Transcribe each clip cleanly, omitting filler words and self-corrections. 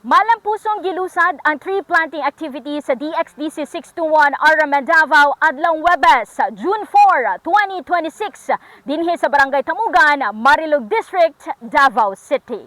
Malampusong gilusad ang tree planting activity sa DXDC 621 RMN Davao adlong Webes, June 4, 2026, dinhi sa Barangay Tamugan, Marilog District, Davao City.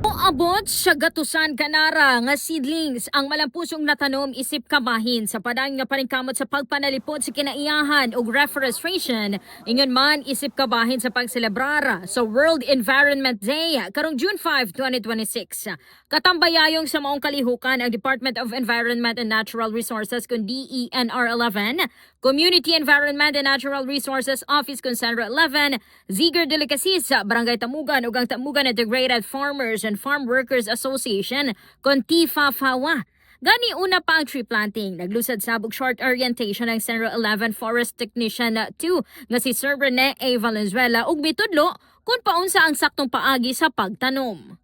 Moabot sa gatusan ka nara nga seedlings ang malampusong natanom isip kabahin sa padayon nga paningkamot sa pagpanalipod sa kinaiyahan ug reforestation, ingon man isip kabahin sa pagselebrar sa World Environment Day karong June 5, 2026. Katambayayong sa maong kalihukan ang Department of Environment and Natural Resources kun DENR 11, Community Environment and Natural Resources Office kun CENRO 11, Ziger Delicacies sa Barangay Tamugan ug ang Tamugan Integrated Farmers and Farm Workers Association kon TIFAFAWA. Gani una pa ang tree planting, naglusad sab og short orientation ang CENRO 11 Forest Technician 2 nga si Sir Rene A. Valenzuela ug mitudlo kung paunsa ang saktong paagi sa pagtanom.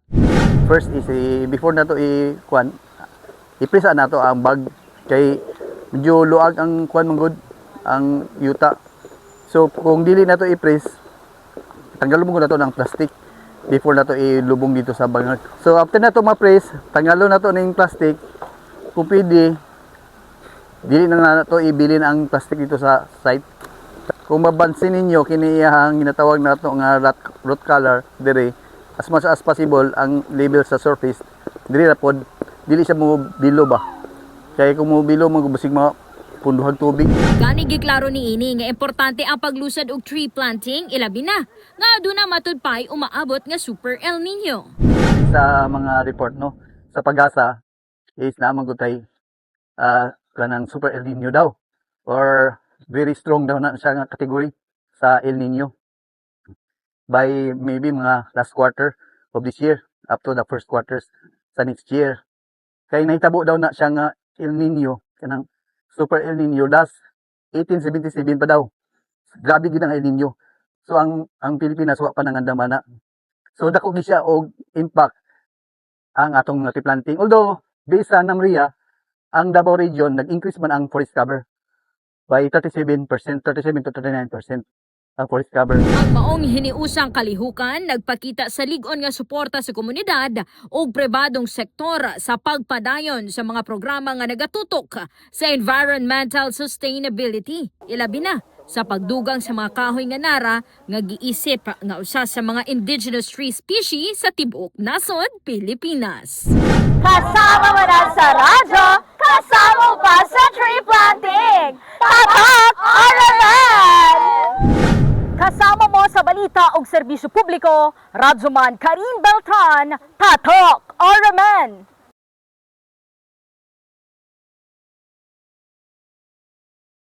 First is before nato i kuan, ipresa nato ang bag kay medyo luag ang kuan manggod ang yuta. So kung dili nato i-press, tanggalon mo nato ng plastic before nato ilubong dito sa bangag. So after nato ma-press, tanggalon nato ning plastic. Kung pwede, dili na nato ibilin ang plastic dito sa site. Kung mabansin ninyo, kini iyahang ginatawag nato nga root collar dire, as much as possible ang level sa surface diri ra pod, dili siya mo bilo ba, kay kung mo bilo mo basig mga punduhag tubig. Gani giklaro ni ini nga importante ang paglusad og tree planting, ilabi na nga aduna matud pay umaabot nga Super El Nino. Sa mga report, no, sa PAGASA is naa man gud tay kanang Super El Nino daw or very strong daw na siya nga category sa El Nino by maybe mga last quarter of this year up to the first quarters sa next year, kay nahitabo daw na siya nga El Nino, kanang Super El Nino, last 1877 pa daw. Grabe gid ang El Nino. So ang Pilipinas wa pa nangandama na. So dako gid siya og impact ang atong tree planting. Although based sa NAMRIA, ang Davao Region nag-increase man ang forest cover by 37%, 37 to 39% ang forest cover. Ang maong hiniusang kalihukan nagpakita sa lig-on nga suporta sa komunidad ug pribadong sektor sa pagpadayon sa mga programa nga nagatutok sa environmental sustainability. Ilabi na sa pagdugang sa mga kahoy nga nara nga giisip nga usa sa mga indigenous tree species sa tibuok nasod Pilipinas. Kasama mo na sa radyo, kasama mo pa sa tree planting. Tatak RMN! Kasama mo sa balita ug serbisyo publiko, Radyoman Karin Beltran, Tatak RMN!